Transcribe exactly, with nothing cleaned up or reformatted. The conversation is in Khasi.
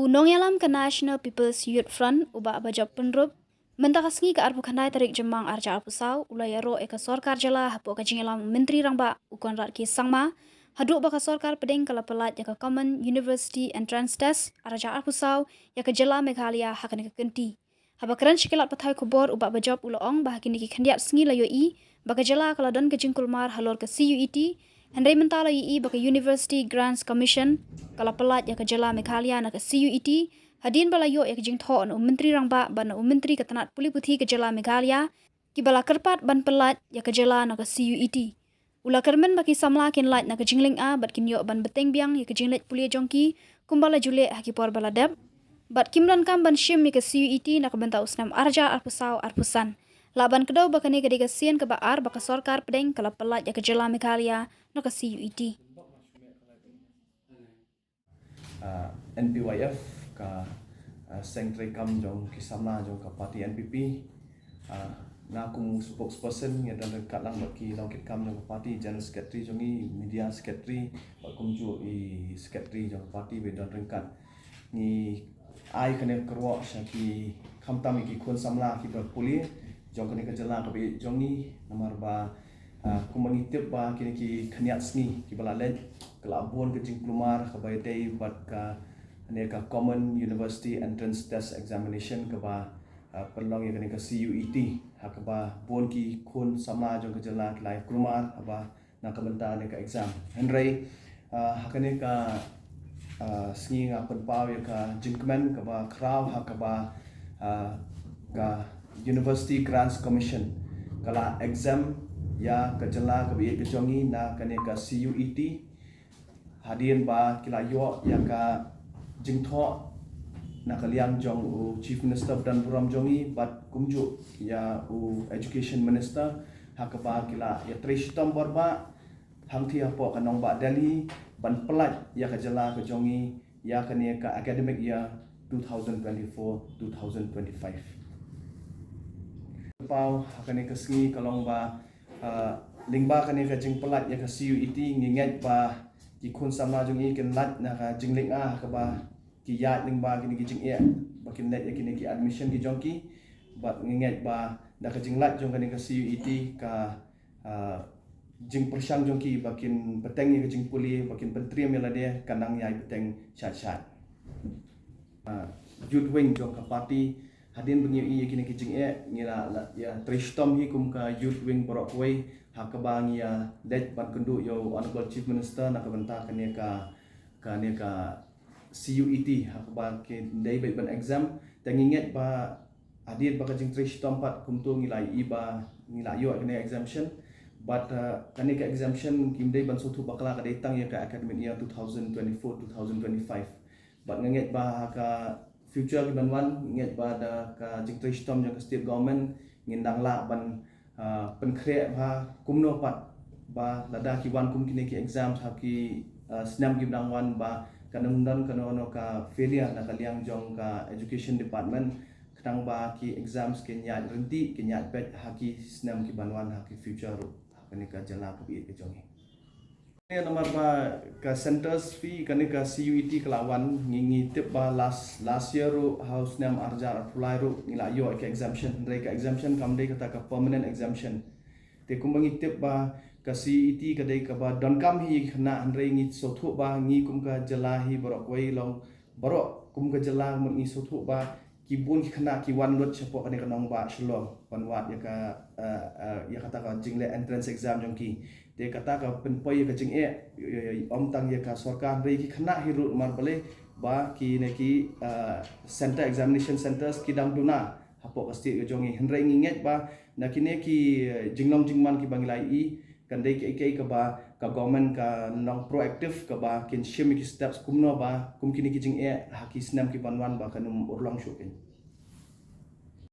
U nongïalam ka National People's Youth Front, u Bah Bajop Pynrup, mynta ka sngi ka arphew khyndai tarik Jymmang arhajar arphew saw, u la ïaroh ïa ka sorkar jylla hapoh ka jingïalam u Myntri Rangbah u Conrad K Sangma, haduh ba ka sorkar pdeng ka la pyllait ïa ka Common University Entrance Test arhajar arphew saw ïa ka jylla Meghalaya ha kane ka kynti. Haba kren sha ki lad pathai khubor, u Bah Bajop u la ong ba ha kine ki khyndiat sngi la ïohi ba ka jylla ka la don ka jingkulmar halor ka C U E T, hynrei mynta la ïohi ba ka University Grants Commission ka la pyllait ïa ka jylla Meghalaya na ka C U E T, hadien ba la ïoh ïa ka jingthoh na u Myntri Rangbah bad na u Myntri ka tnat pule puthi ka jylla Meghalaya, kiba la kyrpad ban pyllait ïa ka jylla na ka C U E T. U la kyrmen ba ki samla kin lait na ka jinglynga bad kin ïoh ban bteng biang ïa ka jingleit pule jong ki kumba la ju leh ha ki por ba la dep, bad kim donkam ban shim ïa ka C U E T na ka bynta u snem arhajar arphew saw arphew san. Lah ban kdew ba kane ka dei ka sien kaba ar ba ka sorkar pdeng ka la pyllait ïa ka jylla Meghalaya na ka C U E T. Ah, N P Y F, ka, ah, seng treikam jong ki samla jong ka party N P P. Ah, nga kum u spokesperson, nga don ryngkat lang bad ki nongkitkam jong ka party, general secretary jong ngi, media secretary, bad kumjuh i secretary jong ka party ba don ryngkat. Ngi ai kane ka kyrwoh sha ki, khamtam ïa ki khun samla kiba pule jong kane ka jylla kaba ïeit jong ngi, namar ba, ah, kumba ngi tip ba kine ki khyndiat sngi kiba la leit ka la bun ka jingkulmar kaba ïadei bad kane ka Common University Entrance Test Examination kaba, ah, pynlong ïa kane ka C U E T, ha kaba bun ki khun samla jong ka jylla ki la ïakulmar haba na ka bynta ne ka exam. Hynrei, ah, ha kane ka, ah, sngi nga pynpaw ïa ka jingkmen kaba khraw ha kaba, ah, ka University Grants Commission ka la exempt ïa ka jylla kaba ïeit ka jong ngi na kane ka C U E T, hadien ba ki la ïoh ïa ka jingthoh na ka liang jong u Chief Minister ba don burom jong ngi bad kumjuh ïa u Education Minister, ha kaba ki la ïatrei shitom bor bha hangthie hapoh ka nongbah Delhi ban pyllait ïa ka jylla ka jong ngi ïa kane ka academic year two thousand twenty-four two thousand twenty-five. Pynpaw ha kane ka sngi ka long ba, ah, lyngba kane ka jingpyllait ïa ka C U E T, ngi ngeit ba ki khun samla jong ngi kin lait na ka jinglynga ha kaba ki ïaid lyngba kine ki jingeh ba kin leit ïa kine ki admission ki jong ki. Bad ngi ngeit ba da ka jinglait jong kane ka C U E T, ka, ah, jingpyrshang jong ki ba kin bteng ïa ka jingpule, ba kin pyntriem ïa lade, kan nang ïai bteng shait shait. Ah, youth wing jong ka party, hadien ba ngi ïohi ïa kine ki jingeh, ngi la, la ïatrei shitom hi kum ka youth wing baroh kawei, ha kaba ngi ïaleit ban kynduh ïa u Honourable Chief Minister na ka bynta kane ka, kane ka C U E T, ha kaba kin dei beit ban exempt. Te ngi ngeit ba hadien ba ka jingtrei shitom pat kumto ngi la ïohi ba ngi la ïoh kane ka exemption. Bad, uh, kane ka exemption kim dei ban sngewthuh bakla, ka dei tang ïa ka academic year two thousand twenty-four two thousand twenty-five. Bad nga ngeit ba ha ka future ki ban wan, nga ngeit ba da ka jingtrei shitom jong ka state government ngin dang lah ban, ah, pynkhreh ba kumno pat ba lada ki wan kum kine ki exams ha ki, ah, snem ki ban wan ba kan ym don kano kano ka failure na ka liang jong ka education department, khnang ba ki exams kin ïaid ryntih, kin ïaid beit ha ki snem ki ban wan, ha ki future ruh ha kane ka jylla kaba ïeit ka jong ngi. Namar ba ka centres fee kane ka C U E T ka la wan, ngi, ngi tip ba last, last year ruh ha u snem arhajar arphew lai ruh ngi la ïoh ka exemption, hynrei ka exemption kam dei kata ka permanent exemption. Te kumba ngi tip ba ka C U E T ka dei kaba donkam hi khynnah, hynrei ngi sngewthuh ba ngi kum ka jylla hi baroh kawei long, baroh kum ka jylla mut ngi sngewthuh ba ki bun ki khynnah ki wan lut shapoh kane ka nongbah Shillong ban wad ïa ka, eh, eh, ïa kata ka jingleh entrance exam jong ki. Te kata ka pynpoi ïa ka jingeh, eh, ym tang ïa ka sorkar, hynrei ki khynnah hi ruh, namar balei ba kine ki, eh, center, examination centres ki dang duna hapoh ka state ka jong ngi. Hynrei ngi ngeit ba na kine ki, eh, jinglong jingman kiba ngi la ïohi, kan dei kaei kaei kaba ka government kan long proactive, kaba kin shim ïa ki steps kumno ba kum kine ki jingeh ha ki snem ki ban wan ba kan ym urlong shuh kein.